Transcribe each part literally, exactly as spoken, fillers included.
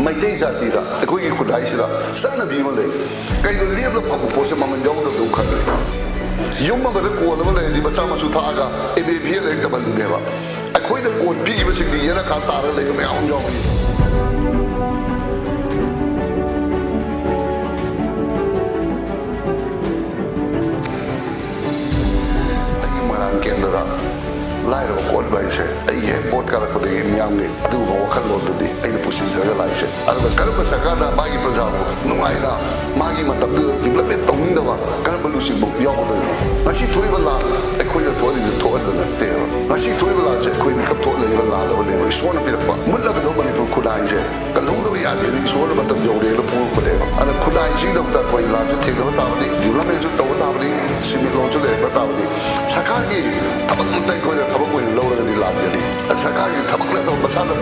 ꯃꯩꯇꯩ ꯖꯥꯇꯤꯗ, ꯑꯩꯈꯣꯏꯒꯤ ꯈꯨꯟꯅꯥꯏꯁꯤꯗ ꯆꯠꯅꯕꯤ ꯑꯃ ꯂꯩ꯫ ꯀꯩꯅꯣ, ꯂꯦꯝꯅ ꯐꯪꯕ ꯄꯣꯠꯁꯦ ꯃꯃꯜ ꯌꯥꯎꯗꯕꯗꯧ ꯈꯜꯂꯤ꯫ ꯌꯨꯝ ꯑꯃꯗ ꯀꯣꯟ ꯑꯃ ꯂꯩꯔꯗꯤ ꯃꯆꯥ ꯃꯁꯨ ꯊꯥꯛꯑꯒ M A B A ꯂꯥꯏꯔꯤꯛ ꯇꯝꯍꯜꯂꯤꯅꯦꯕ꯫ ꯑꯩꯈꯣꯏꯅ ꯀꯣꯟ ꯄꯤꯈꯤꯕꯁꯤꯡꯗꯤ ꯌꯦꯅꯈꯥ ꯇꯥꯔꯒ ꯂꯩꯕ ꯃꯌꯥꯝ ꯑꯃ ꯌꯥꯎꯔꯤ꯫ ꯑꯩꯒꯤ ꯃꯣꯏꯔꯥꯡ ꯀꯦꯟꯗ꯭ꯔꯗ ꯂꯥꯏꯔꯕ ꯀꯣꯟꯕ ꯍꯥꯏꯁꯦ ꯑꯩꯒꯤ ꯍꯦꯛ ꯚꯣꯠ ꯀꯥꯔꯛꯄꯗꯒꯤ ꯃꯤꯌꯥꯝꯒꯤ ꯑꯗꯨꯒꯨꯝꯕ ꯋꯥꯈꯜꯂꯣꯟꯗꯨꯗꯤ ꯑꯩꯅ ꯄꯨꯁꯤꯟꯖꯔꯒ ꯂꯥꯛꯏꯁꯦ꯫ ꯑꯗꯨꯒ ꯀꯔꯝꯕ ꯁꯔꯀꯥꯔꯅ ꯃꯥꯒꯤ ꯄ꯭ꯔꯖꯥꯕꯨ ꯅꯨꯡꯉꯥꯏꯅ ꯃꯥꯒꯤ ꯃꯇꯝꯗꯨꯗ development ꯇꯧꯅꯤꯡꯗꯕ ꯀꯔꯝꯕ ꯂꯨꯆꯤꯡꯕ ꯌꯥꯎꯒꯗꯣꯏꯅꯣ? ꯉꯁꯤ ꯊꯣꯛꯏꯕ ꯂꯥꯟ ꯑꯩꯈꯣꯏꯅ ꯊꯣꯛꯍꯜꯂꯤꯗꯨ ꯊꯣꯛꯍꯟꯕ ꯅꯠꯇꯦꯕ꯫ ꯉꯁꯤ ꯊꯣꯛꯏꯕ ꯂꯥꯟꯁꯦ ꯑꯩꯈꯣꯏ ꯃꯤꯀꯞ ꯊꯣꯛꯍꯜꯂꯛꯏꯕ ꯂꯥꯟ ꯑꯃꯅꯦꯕ꯫ ꯏꯁꯣꯔꯅ ꯄꯤꯔꯛꯄ ꯃꯨꯠꯂꯒꯗꯧꯕ ꯃꯅꯤꯄꯨꯔ ꯈꯨꯟꯅꯥꯏꯁꯦ ꯀꯜꯍꯧꯗꯕ ꯌꯥꯗꯦꯅ ꯏꯁꯣꯔꯅ ꯃꯇꯝ ꯌꯧꯔꯦꯅ ꯄꯨꯔꯛꯄꯅꯦꯕ꯫ ꯑꯗ ꯈꯨꯟꯅꯥꯏꯁꯤꯒꯤꯗꯃꯛꯇ ꯑꯩꯈꯣꯏ ꯂꯥꯟꯁꯨ ꯊꯦꯡꯅꯕ ꯇꯥꯕꯅꯤ, developmentꯁꯨ ꯇꯧꯕ ꯇꯥꯕꯅꯤ, ꯁꯤꯟꯃꯤꯠꯂꯣꯟꯁꯨ ꯂꯩꯔꯛꯄ ꯇꯥꯕꯅꯤ꯫ ꯁꯔꯀꯥꯔꯒꯤ ꯊꯕꯛ ꯑꯃꯠꯇ ꯑꯩꯈꯣꯏꯅ ꯊꯕꯛ ꯑꯣꯏꯅ ꯂꯧꯔꯒꯗꯤ ꯂꯥꯟꯒꯅꯤ꯫ ꯁꯔꯀꯥꯔꯒꯤ ꯊꯕꯛꯅ ꯑꯗꯨꯝ ꯃꯁꯥꯅ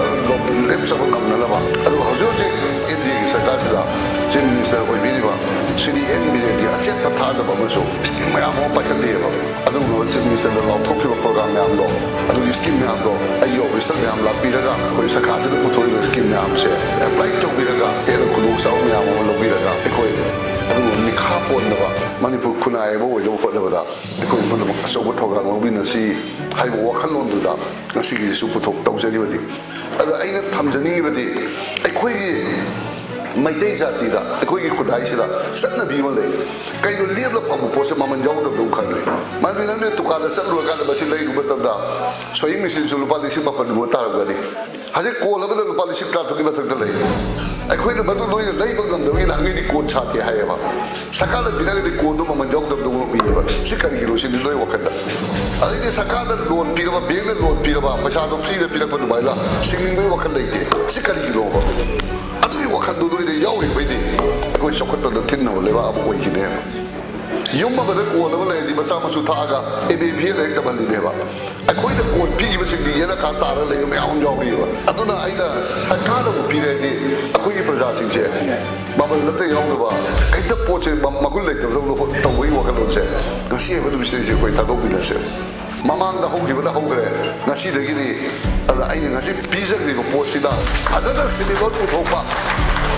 ꯂꯦꯞꯆꯕ ꯉꯝꯅꯅꯕ꯫ ꯑꯗꯨꯒ ꯍꯧꯖꯤꯛ ꯍꯧꯖꯤꯛ N D Aꯒꯤ ꯁꯔꯀꯥꯔꯁꯤꯗ Chief Minister ꯑꯣꯏꯕꯤꯔꯤꯕ Shri N ꯕꯤꯔꯦꯟꯒꯤ ꯑꯆꯦꯠꯄ ꯊꯥꯖꯕ ꯑꯃꯁꯨ scheme ꯃꯌꯥꯝ ꯑꯃ ꯄꯥꯏꯈꯠꯂꯤꯑꯕ꯫ ꯑꯗꯨꯒꯨꯝꯂꯕ Chief Ministerꯗ ꯂꯥꯎꯊꯣꯛꯈꯤꯕ program ꯃꯌꯥꯝꯗꯣ, ꯑꯗꯨꯒꯤ scheme ꯃꯌꯥꯝꯗꯣ ꯑꯩꯒꯤ officeꯇ ꯃꯌꯥꯝ ꯂꯥꯛꯄꯤꯔꯒ ꯑꯩꯈꯣꯏ ꯁꯔꯀꯥꯔꯁꯤꯗ ꯄꯨꯊꯣꯛꯏꯕ scheme ꯃꯌꯥꯝꯁꯦ apply ꯇꯧꯕꯤꯔꯒ ꯍꯦꯟꯅ ꯈꯨꯗꯣꯡꯆꯥꯕ ꯃꯌꯥꯝ ꯑꯃ ꯂꯧꯕꯤꯔꯒ ꯑꯩꯈꯣꯏ ꯑꯗꯨꯒꯨꯝꯕ ꯃꯤꯈꯥ ꯄꯣꯟꯗꯕ ꯃꯅꯤꯄꯨꯔ ꯈꯨꯟꯅꯥꯏ ꯑꯃ ꯑꯣꯏꯅꯕ ꯍꯣꯠꯅꯕꯗ ꯑꯩꯈꯣꯏ ꯄꯨꯝꯅꯃꯛ ꯑꯆꯧꯕ ꯊꯧꯗꯥꯡ ꯂꯧꯃꯤꯟꯅꯁꯤ ꯍꯥꯏꯕ ꯋꯥꯈꯜꯂꯣꯟꯗꯨꯗ ꯉꯁꯤꯒꯤꯁꯤꯁꯨ ꯄꯨꯊꯣꯛ ꯇꯧꯖꯔꯤꯕꯅꯤ꯫ ꯑꯗ ꯑꯩꯅ ꯊꯝꯖꯅꯤꯡꯉꯤꯕꯗꯤ ꯑꯩꯈꯣꯏꯒꯤ ꯃꯩꯇꯩ ꯖꯥꯇꯤꯗ, ꯑꯩꯈꯣꯏꯒꯤ ꯈꯨꯟꯅꯥꯏꯁꯤꯗ ꯆꯠꯅꯕꯤ ꯑꯃ ꯂꯩ꯫ ꯀꯩꯅꯣ, ꯂꯦꯝꯅ ꯐꯪꯕ ꯄꯣꯠꯁꯦ ꯃꯃꯜ ꯌꯥꯎꯗꯕꯗꯧ ꯈꯜꯂꯤ꯫ ꯃꯔꯝꯗꯤ ꯅꯪꯅ ꯗꯨꯀꯥꯟꯗ ꯆꯠꯂꯨꯔꯀꯥꯟꯗ ꯃꯁꯤ ꯂꯩꯔꯨꯕ ꯃꯇꯝꯗ sewing machineꯁꯨ ꯂꯨꯄꯥ ꯂꯤꯁꯤꯡ ꯃꯥꯄꯟꯒꯨꯝꯕ ꯇꯥꯔꯝꯒꯅꯤ꯫ ꯍꯧꯖꯤꯛ ꯀꯣꯟ ꯑꯃꯗ ꯂꯨꯄꯥ ꯂꯤꯁꯤꯡ ꯇꯔꯥꯇꯔꯨꯛꯀꯤ ꯃꯊꯛꯇ ꯂꯩ꯫ ꯑꯩꯈꯣꯏꯅ ꯃꯗꯨ ꯂꯣꯏꯅ ꯂꯩꯕ ꯉꯝꯗꯕꯒꯤ ꯅꯍꯥꯟꯒꯩꯗꯤ ꯀꯣꯟ ꯁꯥꯗꯦ ꯍꯥꯏꯌꯦꯕ꯫ ꯁꯔꯀꯥꯔꯅ ꯄꯤꯔꯒꯗꯤ ꯀꯣꯟꯗꯣ ꯃꯃꯜ ꯌꯥꯎꯗꯕꯗꯧꯅ ꯎꯏꯌꯦꯕ꯫ ꯁꯤ ꯀꯔꯤꯒꯤꯅꯣ ꯁꯤꯅꯤ ꯅꯣꯏ ꯋꯥꯈꯜꯗ? ꯑꯗꯩꯗꯤ ꯁꯔꯀꯥꯔꯅ loan ꯄꯤꯔꯕ, bankꯅ loan ꯄꯤꯔꯕ, ꯄꯩꯁꯥꯗꯣ freeꯗ ꯄꯤꯔꯛꯄ ꯑꯗꯨꯃꯥꯏꯅ ꯁꯤꯡꯅꯤꯡꯕꯒꯤ ꯋꯥꯈꯜ ꯂꯩꯇꯦ꯫ ꯁꯤ ꯀꯔꯤꯒꯤꯅꯣꯕ? ꯑꯗꯨꯒꯤ ꯋꯥꯈꯜꯗꯣ ꯅꯣꯏꯗ ꯌꯥꯎꯔꯤꯕꯩꯗꯤ ꯑꯩꯈꯣꯏ ꯆꯥꯎꯈꯠꯄꯗ ꯊꯤꯟꯅꯕ ꯂꯩꯕꯥꯛ ꯑꯃ ꯑꯣꯏꯈꯤꯅꯦꯕ꯫ ꯌꯨꯝ ꯑꯃꯗ ꯀꯣꯟ ꯑꯃ ꯂꯩꯔꯗꯤ ꯃꯆꯥ ꯃꯁꯨ ꯊꯥꯛꯑꯒ M A B A ꯂꯥꯏꯔꯤꯛ ꯇꯝꯍꯜꯂꯤꯅꯦꯕ꯫ ꯑꯩꯈꯣꯏꯅ ꯀꯣꯟ ꯄꯤꯈꯤꯕꯁꯤꯡꯗꯤ ꯌꯦꯅꯈꯥ ꯇꯥꯔꯒ ꯂꯩꯕ ꯃꯌꯥꯝ ꯑꯃ ꯌꯥꯎꯔꯤꯑꯕ꯫ ꯑꯗꯨꯅ ꯑꯩꯅ ꯁꯔꯀꯥꯔꯅꯕꯨ ꯄꯤꯔꯗꯤ ꯑꯩꯈꯣꯏꯒꯤ ꯄ꯭ꯔꯖꯥꯁꯤꯡꯁꯦ ꯃꯃꯜ ꯑꯃꯠꯇ ꯌꯥꯎꯗꯕ, ꯍꯦꯛꯇ ꯄꯣꯠꯁꯦ ꯃ-, ꯃꯒꯨꯟ ꯂꯩꯇꯕꯗꯧꯅ ꯍꯣ-, ꯇꯧꯕꯒꯤ ꯋꯥꯈꯜꯂꯣꯟꯁꯦ ꯉꯁꯤ ꯍꯥꯏꯕ ꯅꯨꯃꯤꯠꯁꯤꯗꯩꯁꯦ ꯑꯩꯈꯣꯏ ꯊꯥꯗꯣꯛꯃꯤꯟꯅꯁꯦꯕ꯫ ꯃꯃꯥꯡꯗ ꯍꯧꯈꯤꯕꯅ ꯍꯧꯈ꯭ꯔꯦ, ꯉꯁꯤꯗꯒꯤꯗꯤ ꯑꯗ ꯑꯩꯅ ꯉꯁꯤ ꯄꯤꯖꯈ꯭ꯔꯤꯕ ꯄꯣꯠꯁꯤꯗ ꯐꯖꯅ ꯁꯦꯟꯃꯤꯠꯂꯣꯟ ꯄꯨꯊꯣꯛꯄ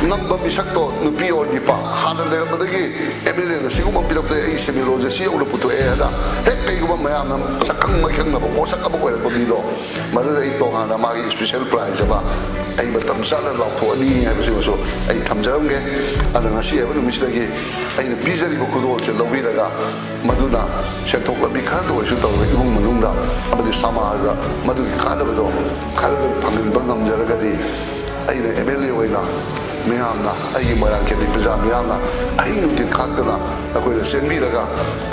ꯉꯝꯕ ꯃꯤꯁꯛꯇꯣ ꯅꯨꯄꯤ ꯑꯣꯏꯕꯤꯕ, ꯍꯥꯟꯅ ꯂꯩꯔꯝꯕꯗꯒꯤ ꯑꯦꯝ ꯑꯦꯜ ꯑꯦꯅ ꯁꯤꯒꯨꯝꯕ ꯄꯤꯔꯛꯄꯗꯒꯤ ꯑꯩ ꯁꯦꯟꯃꯤꯠꯂꯣꯟꯁꯦ ꯁꯤ ꯌꯧꯅ ꯄꯨꯊꯣꯛꯑꯦ ꯍꯥꯏꯅ ꯍꯦꯛ ꯀꯩꯒꯨꯝꯕ ꯃꯌꯥꯝꯅ ꯁꯛꯈꯪ ꯃꯥꯏꯈꯪꯅꯕ ꯄꯣꯠꯁꯛ ꯑꯃ ꯑꯣꯏꯔꯛꯄ ꯃꯤꯗꯣ, ꯃꯗꯨꯗ ꯑꯩ ꯇꯣꯉꯥꯟꯅ ꯃꯥꯒꯤ ꯏꯁꯄꯤꯁꯦꯜ ꯄ꯭ꯔꯥꯏꯖ ꯑꯃ ꯑꯩ ꯃꯇꯝ ꯆꯥꯅ ꯂꯥꯎꯊꯣꯛꯑꯅꯤ ꯍꯥꯏꯕꯁꯤꯃꯁꯨ ꯑꯩ ꯊꯝꯖꯔꯝꯒꯦ꯫ ꯑꯗ ꯉꯁꯤ ꯍꯥꯏꯕ ꯅꯨꯃꯤꯠꯁꯤꯗꯒꯤ ꯑꯩꯅ ꯄꯤꯖꯔꯤꯕ ꯈꯨꯗꯣꯜꯁꯦ ꯂꯧꯕꯤꯔꯒ, ꯃꯗꯨꯅ ꯁꯦꯟꯊꯣꯛ ꯂꯝꯕꯤ ꯈꯔꯗ ꯑꯣꯏꯔꯁꯨ ꯇꯧꯔꯒ ꯏꯃꯨꯡ ꯃꯅꯨꯡꯗ ꯑꯃꯗꯤ ꯁꯃꯥꯖꯗ ꯃꯗꯨꯒꯤ ꯀꯥꯟꯅꯕꯗꯣ ꯈꯔꯗ ꯐꯪꯍꯟꯕ ꯉꯝꯖꯔꯒꯗꯤ, ꯑꯩꯅ ꯑꯦꯝ ꯑꯦꯜ ꯑꯦ ꯑꯣꯏꯅ ꯃꯤꯌꯥꯝꯅ, ꯑꯩꯒꯤ ꯃꯣꯏꯔꯥꯡ ꯀꯦꯟꯗꯤ ꯄ꯭ꯔꯖꯥ ꯃꯤꯌꯥꯝꯅ ꯑꯍꯤꯡ ꯅꯨꯡꯊꯤꯜ ꯈꯥꯛꯇꯅ ꯑꯩꯈꯣꯏꯗ ꯆꯦꯟꯕꯤꯔꯒ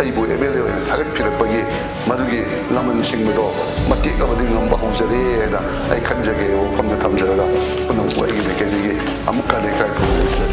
ꯑꯩꯕꯨ ꯑꯦꯝ ꯑꯦꯜ ꯑꯦ ꯑꯣꯏꯅ ꯊꯥꯒꯠꯄꯤꯔꯛꯄꯒꯤ ꯃꯗꯨꯒꯤ ꯂꯃꯟ ꯁꯤꯡꯕꯗꯣ ꯃꯇꯦꯛ ꯑꯃꯗꯤ ꯉꯝꯕ ꯍꯧꯖꯔꯦ ꯍꯥꯏꯅ ꯑꯩ ꯈꯟꯖꯒꯦ꯫ ꯋꯥꯐꯝꯗ ꯊꯝꯖꯔꯒ ꯄꯨꯝꯅꯃꯛꯄꯨ ꯑꯩꯒꯤ ꯃꯥꯏꯀꯩꯗꯒꯤ ꯑꯃꯨꯛꯀ ꯍꯟꯅ ꯏꯀꯥꯏ ꯈꯨꯝꯅꯖꯔꯤ꯫